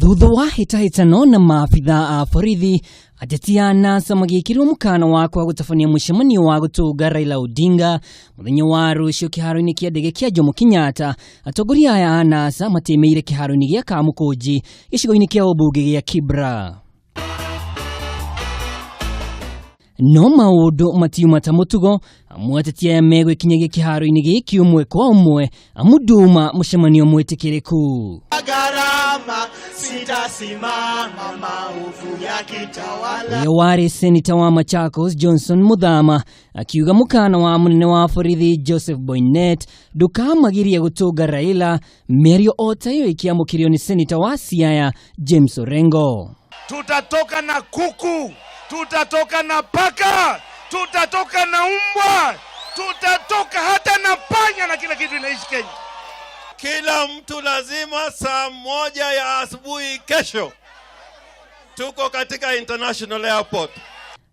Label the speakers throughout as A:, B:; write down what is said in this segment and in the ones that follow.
A: Thutha wa hĩtahĩtano na maabitha a borithi, ateti a NASA magĩkĩrwo mũkana wa kwaga gũtabania mũcemanio wa gũtũnga Raila Odinga mũthenya wa rũciũ kĩharo-inĩ kĩa ndege kĩa Jomo Kenyatta. Atongoria aya a NASA matĩmĩire kĩharo-inĩ gĩa Kamũkũnji gĩcigo-inĩ kĩa ũmbunge gĩa Kibra. No maũndũ matiuma ta mũtugo, amu ateti aya megwĩkinyagia kĩharo-inĩ gĩkĩ ũmwe kwa ũmwe, amu nduma mũcemanio mwĩtĩkĩrĩku.
B: Gharama sitasimama, maovu yakitawala.
A: Ũrĩa warĩ seneta wa Machakos Johnson Muthama akiuga mũkana wa mũnene wa borithi Joseph Boynet ndũkamagiria gũtũnga Raila, mĩario o ta ĩyo ĩkĩamũkĩrio nĩ seneta wa Siaya James Orengo.
C: Tutatoka na kuku, tutatoka na paka, tutatoka na umbwa, tutatoka hata na panya na kila kitu inaishi Kenya.
D: Kila mtu lazima saa 1 ya asubuhi kesho tuko katika International Airport.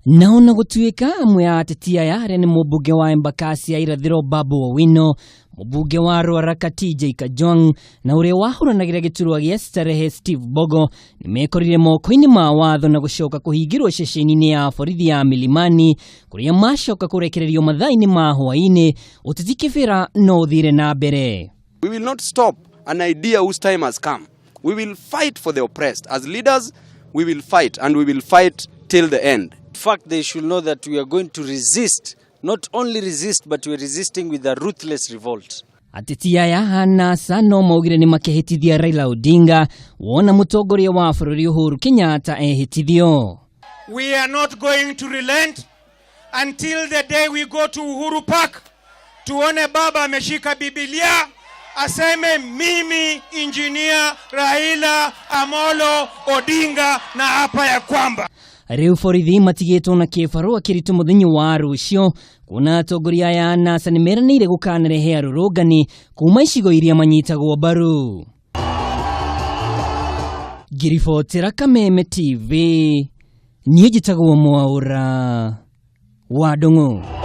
A: Nao na gũtuĩka amwe a ateti aya arĩa nĩ mũmbunge wa Embakasi ya Irathĩro Babu Owino, mũmbunge wa Ruaraka TJ Kajwang' na ũrĩa wahũranagĩra gĩturwa gĩa Starehe Steve Bogo nĩ mekorire moko-inĩ ma watho na gũcoka kũhingĩrwo ceceni-inĩ ya borithi ya Milimani kũrĩa macoka kũrekererio mathaa-inĩ ma hwaĩ-inĩ. Ũteti kĩbĩra no ũthire na mbere.
E: We will not stop an idea whose time has come. We will fight for the oppressed. As leaders, we will fight, and we will fight till the end.
F: In fact, they should know that we are going to resist, not only resist, but we are resisting with a ruthless revolt.
A: Ateti aya a NASA no maugire nĩ makehĩtithia Raila Odinga wona mũtongoria wa bũrũri Uhuru Kenyatta ehĩtithio.
C: We are not going to relent until the day we go to Uhuru Park tuone baba ameshika Biblia aseme mimi Engineer Raila Amolo Odinga na hapa ya kwamba
A: Rĩu borithi matigĩtwo na kĩbarũa kĩritũ mũthenya wa rũciũ kuona atongoria aya a NASA nĩ meranĩire gũkanarehe arũrũngani kuma icigo iria manyitagwo mbaru. Ngĩribotera Kameme TV, niĩ njĩtagwo Mwaũra wa Ndung'u.